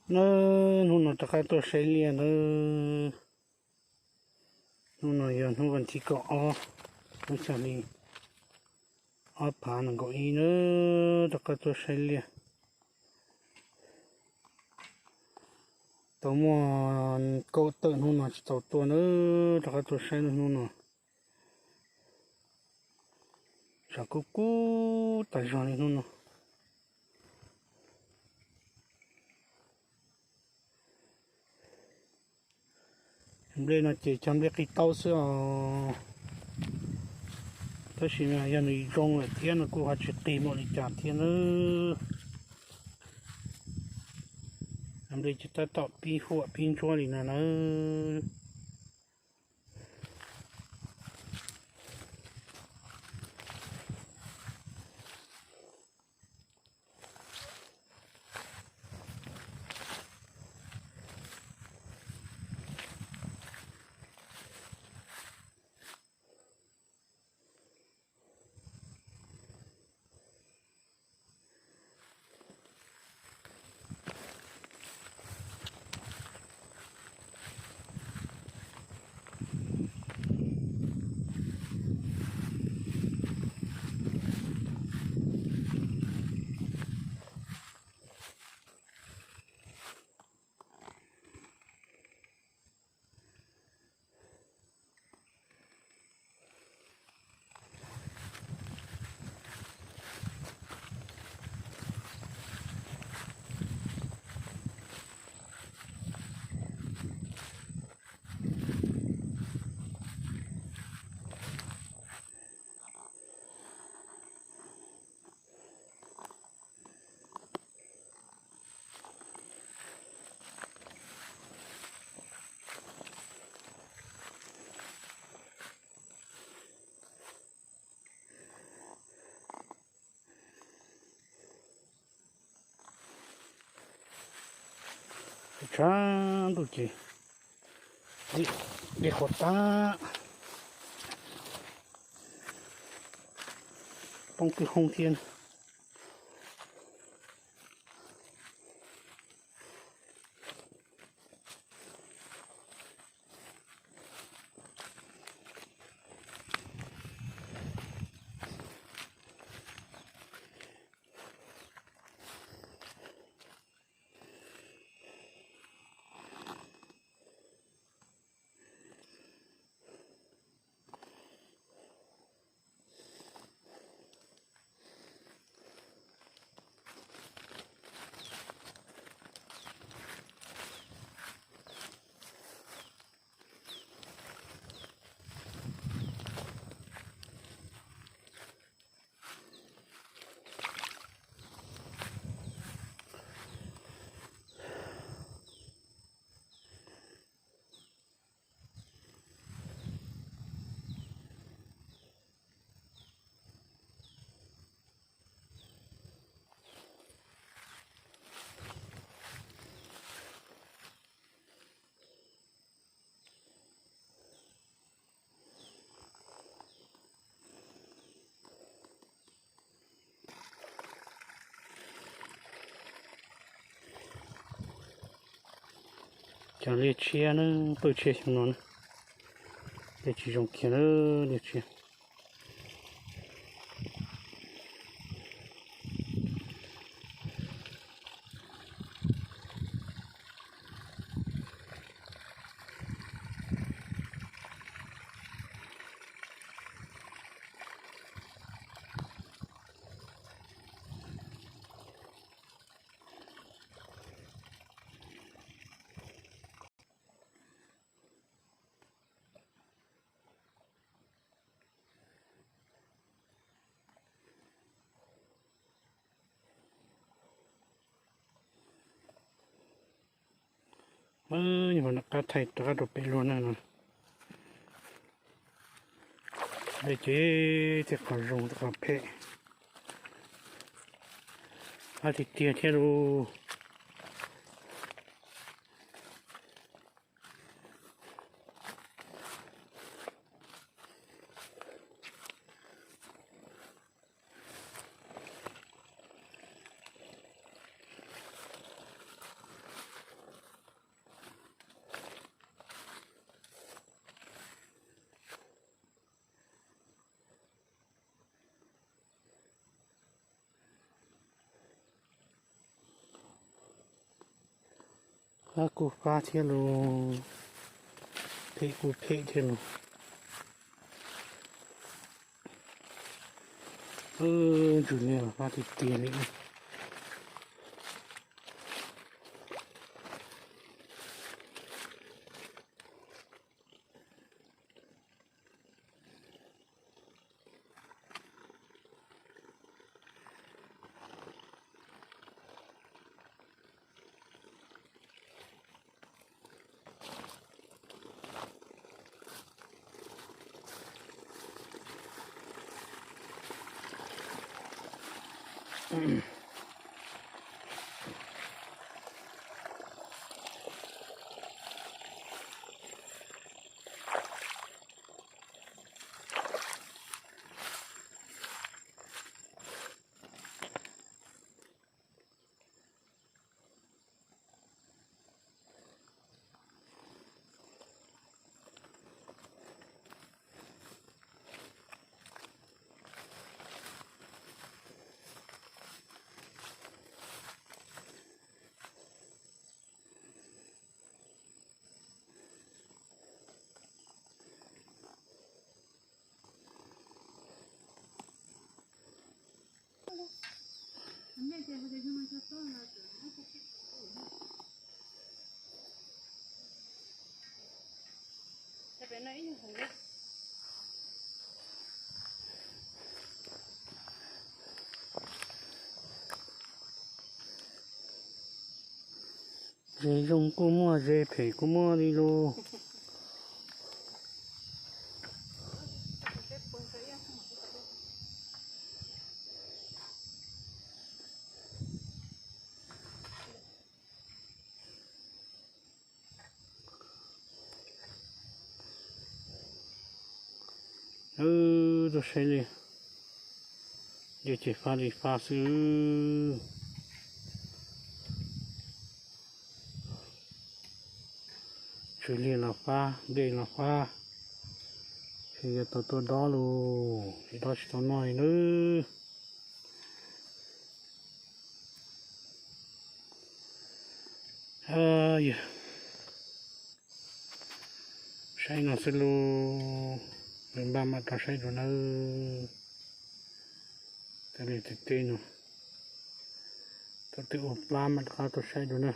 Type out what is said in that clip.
Nawb, hnub no rov qab tuaj saib liaj nawb. Hnub no yog hnub vas thib kaum ob, lub xyoo hli ob phav nees nkaum ib nawb, rov qab tuaj saib liaj. Tau muaj kaum tawm hnub no tsis tau tuaj nawb, rov qab tuaj saib nawb hnub no. Tshav kub kub tas zog li hnub no. Nplej no ces cog nplej qis taub xwb os. Tab sis yog nws zoo lawm thiab no kuj ho tsis qis npaum li cas thiab nawb. Nplej ces tab tom pib huam pib ntsuab li no nawb. Tshav ntuj ces dej qhuav tag, poob kwj hoob thiab. Cov liaj tshiab na, pawg tshiab xyoo no na, liaj tsis zoo kiag na, liaj tshiab. Nyuam qhuav nram qab thaij rov qab rau pem luag na no. Dej ces tej qhov zoo tej qhov phem, qab tiag tiag thiab lauj. Fab kuj fab thiab los, phem kuj phem thiab los. Ntsws li fab tiag tiag li. Ze zoo kuj muaj, ze phem kuj muaj li lauj. Tuaj saib li, yog ces fab li fab xwb. Tsw liag los fab, dej los fab, ces yuav tau tuaj dob lauj, tsis dob tsis tau noj li nawb. Saib no xwb lauj, npaj mam rov saib dua nawb. Tej liaj tej teb no, thaum twg ua plab mam rov qab tuaj saib dua na.